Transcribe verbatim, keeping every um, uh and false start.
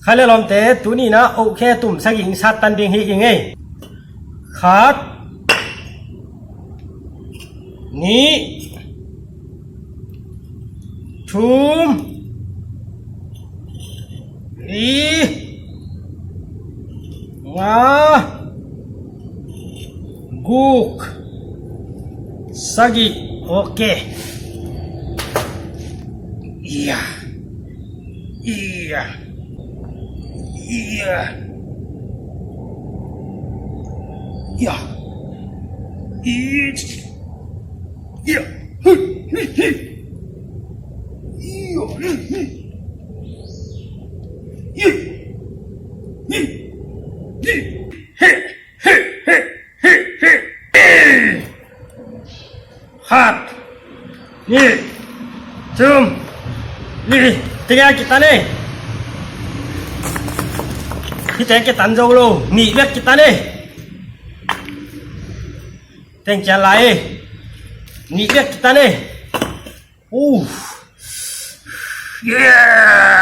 Kha le lawmte, tuni-in ah oh khe tum sagih in sat tan ding hi ing ei. Khat, nih, thum, li, nga, guk, sagih. Ok. Ia. Ia. Ia. Ia. Ia. Ia. Ia. Khat, nih, thum, li. Tengah kitan ei. Hih teng kitan zo lo. Nih bek kitan ei. Teng kian lai ei. Nih bek kitan ei. Uh. Yeah.